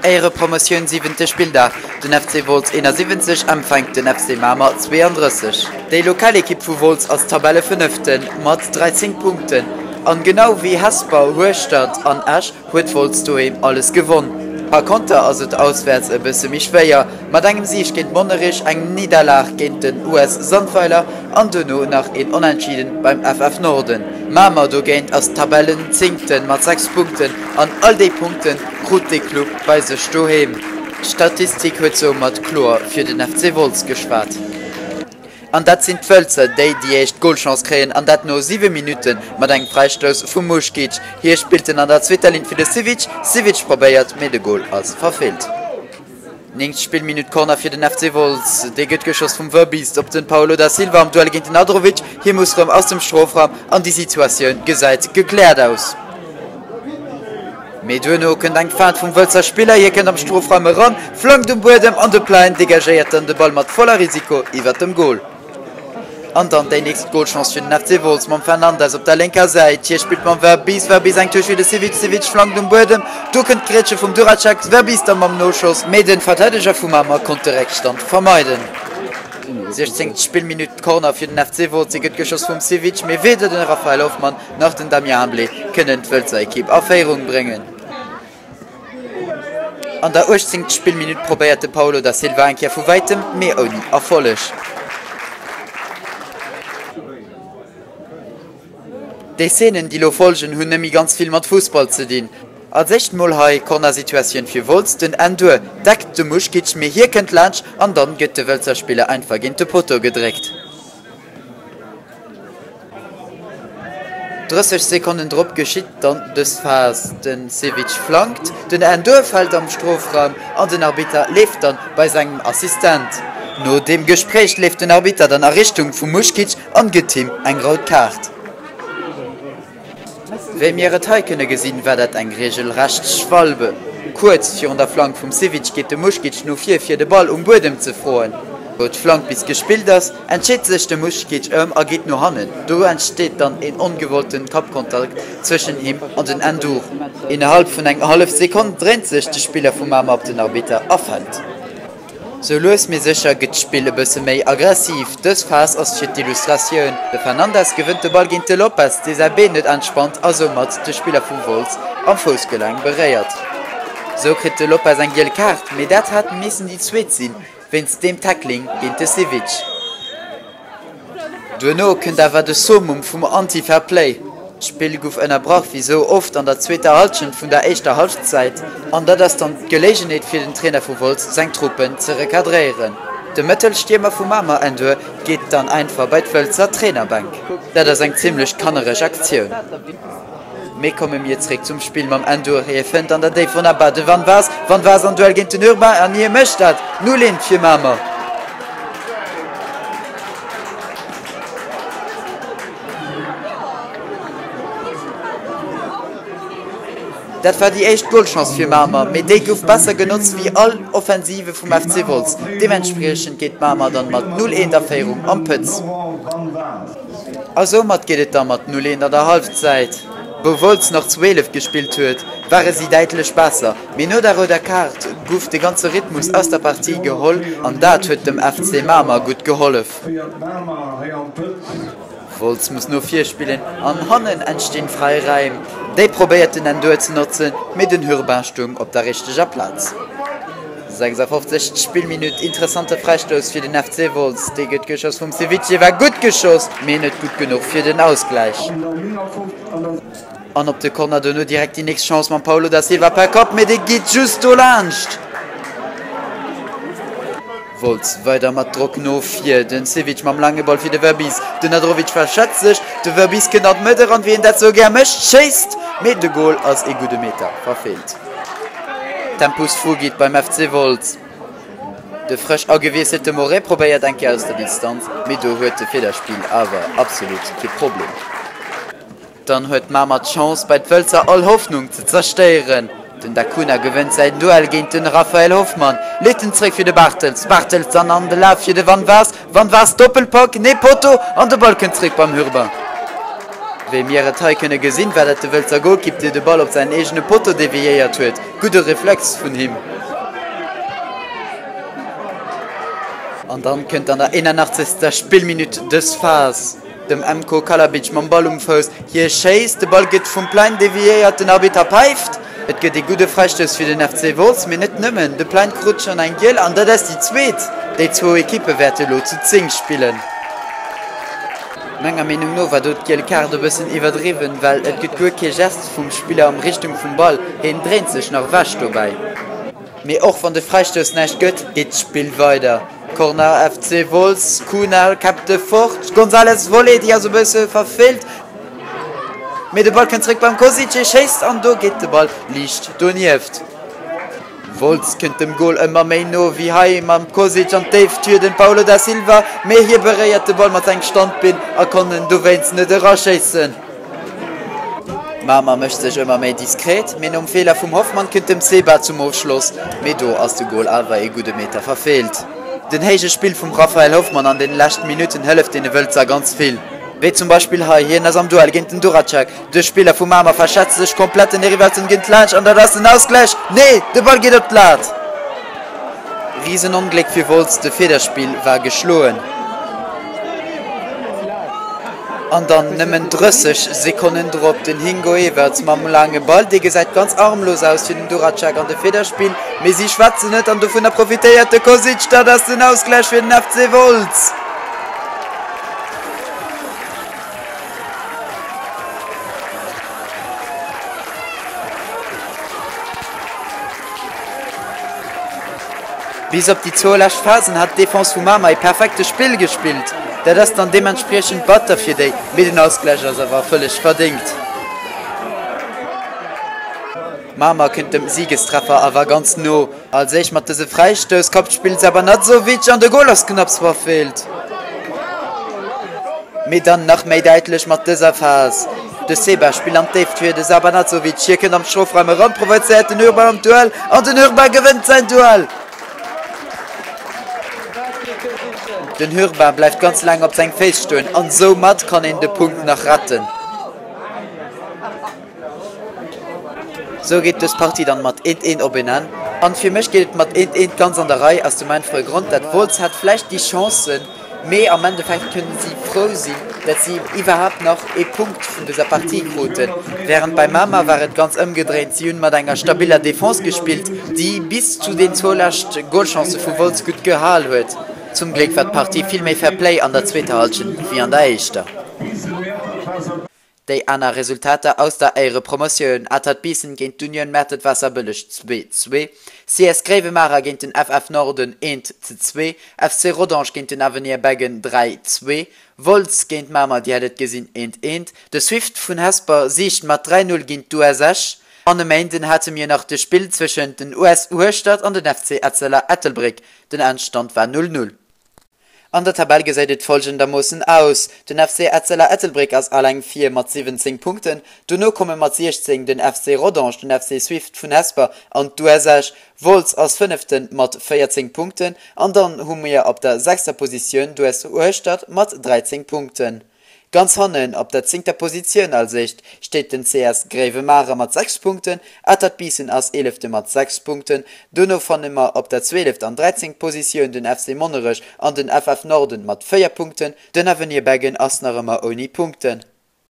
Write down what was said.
Éierepromotioun siwente Spilldag, Den FC Wolz 71 empfänkt den FC Mamer 32. Déi Lokalekipp vu Wolz ass Tabellefënneften mat 13 Punkten an genau wéi Hesper, Hueschtert an Esch huet Wolz doheem alles gewonn. Par konter ass et auswäerts e bësse méi schwéier, mat engem Sieg géint Monnerech, eng Nidderlag géint den US Sandweiler an duerno nach een Onentschieden beim FF Norden. Mamer dogéint ass Tabellenzéngten mat 6 Punkten an all déi Punkten krut de Club bei sech doheem. D'Statistik huet soumat kloer fir den FC Wolz geschwat. An dat sinn d'Wëlzer, déi déi éischt Golchance kréien an dat no 7 Minutte mat engem Fräistouss vum Muskic. Hie spillt en an der zweeter Linn fir de Sivic. Sivic probéiert, mee de Gol ass verfeelt. Néngt Spillminutt, Corner fir den FC Wolz. Dee gëtt geschoss vum Verbiest op den Paolo da Silva am Duell géint den Adrovic. Hie muss rëm aus dem Strofraum an déi Situatioun gesäit gekläert aus. Mee duerno kënnt eng Feint vum Wëlzer Spiller. Hie kënnt am Strofraum eran, flankt um Buedem an de Plein degagéiert dann de Ball mat voller Risiko iwwert dem Gol. An dann déi nächst Golchance fir den FC Wolz mam Fernandes op der lénker Säit. Hie spillt mam Verbis, Verbis eng Touche fir de Sivic, Sivic flankt um Buedem, do kënnt d'Grätsche vum Duracek, Verbis da mam Noschoss, mee den Verteideger vu Mamer konnt de Réckstand vermeiden. 16. Spillminutt, Corner fir den FC Wolz, e gëtt geschoss vum Sivic, mee weder den Raphael Hoffmann nach den Damien Hamblé kënnen d'Wëlzer Ekipp a Féierung bréngen. An der 18. Spillminutt probéiert de Paulo da Silva eng Kéier vu wäitem, mee ouni Erfolleg. Déi Szenen, déi lo folgen, hunn nëmmi ganz vill mat Fussball ze dinn. Als éischt mol hei Cornersituatioun fir Wolz, den Ndour deckt de Muskic, mee hie kënnt laanscht an dann gëtt de Wëlzer Spiller einfach géint de Poteau gedréckt. 30 Sekonnen drop geschitt dann dës Phas, Den Sevic flankt, den Ndour fält am Strofraum an den Arbitter leeft dann bei sengem Assistent. No deem Gespréich leeft den Arbitter dann a Richtung vum Muskic an gëtt him eng rout Kaart. Wéi mir et hei kënne gesinn, war dat eng regelrecht Schwalbe. Kuerz virun der Flank vum Sivic geet de Muskic no vir fir de Ball um Buedem ze froen. Wou d'Flank bis gespillt ass, entscheet sech de Muskic ëm a geet no hannen. Do entsteet dann een ongewollten Kappkontakt zwëschen him an den Ndour. Innerhalb vun eng hallef Sekonn dréint sech de Spiller vu Mamer op den Arbitter a fält. Sou lues mee sécher gëtt d'Spill e bësse méi aggressiv. Dës Phas ass fir d'Illustratioun. De Fernandes gewënnt de Ball géint de Lopes, dee säi Been net entspannt a soumat de Spiller vu Wolz am Foussgelenk beréiert. Sou kritt de Lopes eng giel Kaart, mee dat hat missen déi zweet sinn, wéinst deem Tackling géint de Sivic. Duerno kënnt awer de Summum vum Anti-Fair Play. D'Spill guff ënnerbrach, wéi sou oft an der zweeter Halschent vun der éischter Halschzäit, an dat ass dann d'Geléigenheet fir den Trainer vu Wolz seng Truppen ze recadréieren. De Mëttelstiermer vu Mamer Ndour geet dann einfach bei d'Wëlzer Trainerbänk. Dat ass eng zimmlech kannereg Aktioun. Mee komme mir zréck zum Spill mam Ndour. Hie fënnt an der Déift wonnerbar de Van Waas. Van Waas am Duell géint den Urbain an hie mécht dat 0, 1 fir Mamer. Dat war déi éischt Golchance fir Mamer, mee déi gouf besser genotzt wéi all Offensive vum FC Wolz. Deementspriechend geet Mamer dann mat 0, 1 a Féierung am Pëtz. A soumat geet et da mat 0, 1 an der Halfzäit. Wou Wolz nach 12 gespillt huet, ware si däitlech besser, mee no der rouder Kaart guff de ganze Rhythmus aus der Partie geholl an dat huet dem FC Mamer gutt gehollef. Wolz muss no vir spillen an hannen entstinn fräi Räim. Déi probéiert den Ndour ze notzen, mee den Hurbain stung op der richteger Plaz. 56. Spillminutt, Interessante Fräistouss fir den FC Wolz. Dee gëtt geschoss vum Ceviche, war gutt geschoss, mee net gutt genuch fir den Ausgläich. An op de Corner dono direkt déi nächst Chance mam Paulo da Silva per Kapp, mee dee geet just dolaanscht. Wolz weider mat Drock no vir, den Cevic mam laange Ball fir de Verbis, den Nadrovic verschätzt sech, de Verbis kënnt an d'Mëtt eran, wéi en dat sou gär mécht, schéisst, mee de Gol ass ee gudde Meter verfeelt. Tempus fugit beim FC Wolz. De frësch agewiesselte Moret probéiert eng Kéier aus der Distanz, mee do huet de Federspiel awer absolut kee Problem. Dann huet Mamer d'Chance bei d'Wëlzer all Hoffnung ze zerstéieren. Den Da Cunha gewënnt säin Duell géint den Raphael Hoffmann, leet en zréck fir de Bartels, Bartels dann an de Laf fir de Van Waas, Van Waas Doppelpack, nee Potto an de Ball kënnt zréck beim Hurbain. Wéi mir et hei kënne gesinn, war dat de Wëlzer Golkipp dee de Ball op säin eegene Potto deviéiert huet. Gudde Reflex vun him. An dann kënnt an der 81. Spillminutt dës Phas, dem Emko Kalabic mam Ball um Fouss, hie schéisst, de Ball gëtt vum Plein deviéiert, den Arbitter päift. Et gëtt ee gudde Fräistouss fir den FC Wolz, mee net nëmmen, de Plein krut schonn eng Giel an dat ass déi zweet. Déi zwou Ekippe wäerte lo zu 10 spillen. Menger Meenung no war do d'giel Kaart e bëssen iwwerdriwwen, well et gëtt guer kee Gest vum Spiller am Richtung vum Ball, hien dréint sech nach ewech dobäi. Mee och wann de Fräistouss näischt gëtt, geet d'Spill weider. Corner FC Wolz, Kunal käppt e fort, Gonzalez Volley, déi ass e bësse verfeelt, mee de Ball kënnt zréck beim Kosic, hie schéisst an do geet de Ball liicht donieft. Wolz kënnt dem Gol ëmmer méi no, wéi hei mam Kosic an d'Déift fir den Paulo da Silva, mee hie beréiert de Ball mat sengem Standbeen a konnt en dowéinst net eraschéissen. Mamer mécht sech ëmmer méi diskret, mee nom Feeler vum Hoffmann kënnt dem Seba zum Ofschloss, mee do ass de Gol awer ee gudde Meter verfeelt. Den héije Spill vum Raphael Hoffmann an den leschten Minutten hëlleft deene Wëlzer ganz vill. Wéi zum Beispill hei, hien ass am Duell géint den Duracek, de Spiller vu Mamer verschätzt sech komplett, den Erivelton gënnt laanscht an dat ass den Ausgläich, nee, de Ball geet op d'Lat! Riesenongléck fir Wolz, de Federspiel war geschloen. An dann nëmmen 30 Sekonnen drop den Hingo Everts mam laange Ball. Dee gesäit ganz armlos aus fir den Duracek an de Federspiel, mee si schwätzen net an dovunner profitéiert de Kosic. Dat ass den Ausgläich fir den FC Wolz. Bis op déi zwou lescht Phasen hat d'Defense vu Mamer e perfekte Spill gespillt. Dat ass dann deementspriechend batter fir déi, mee den Ausgläich ass awer vëlleg verdéngt. Mamer kënnt dem Siegestreffer awer ganz no. Als éischt mat dëse Fräistouss, Kappspill Sabanazovic an de Gol ass knapps verfeelt. Mee dann nach méi däitlech mat dëser Phas. De Seba spillt an d'Déift fir de Sabanazovic, hie kënnt am Strofraum eran, provozéiert den Urban am Duell an den Urban gewënnt säin Duell. Den Urban bleift ganz laang op seng Féiss stoen an soumat kann een de Punkt nach retten. Sou geet dës Partie dann mat eent eent op een Enn. An fir mech geet et mat eent eent ganz an der Rei, aus dem einfache Grond dat Wolz hat vläicht déi Chancen, mee am Endeffekt kënnen si frou sinn, dat si iwwerhaapt nach ee Punkt vun dëser Partie kruten. Während bei Mamer war et ganz ëmgedréint, si hunn mat enger stabiller Defense gespillt, déi bis zu den zwou lescht Golchancë vu Wolz gutt gehal huet. Zum Gléck war d'Partie vill méi Fair Play an der zweeter Halschent wéi an der éischter. Déi aner Resultater aus der Éierepromotioun, Atert Biissen géint d'Union Mäertert-Waasserbëlleg 2, 2, CS Gréiwemaacher géint den FF Norden 1 ze 2, FC Rodange géint den Avenir Beggen 3, 2, Wolz géint Mamer, Dir hat et gesinn, 1, 1, de Swift vun Hesper siegt mat 3, 0 géint d'US Esch an e Méinden hate mir nach de Spill zwëschent den US Hueschtert an den FC Etzella Ettelbréck, den Endstand war 0, 0. An der Tabell gesäit et folgendermoossen aus, Den FC Etzella Ettelbréck ass alleng vir mat 17 Punkten, dono komme mat 16 den FC Rodange, den FC Swift vun Hesper an d'US Esch. Wolz ass Fënneften mat 14 Punkten an dann hu mir op der sechster Positioun d'US Hueschtert mat 13 Punkten. Ganz hannen op der zéngter Positioun als éischt steet den CS Gréiwemaacher mat 6 Punkten, Atert Biissen ass eelefte mat 6 Punkten. Dono fanne mer op der zwieleft an dräizéngt Positioun den FC Monnerech an den FF Norden mat 4 Punkten. Den Avenir Beggen ass nach ëmmer ouni Punkten.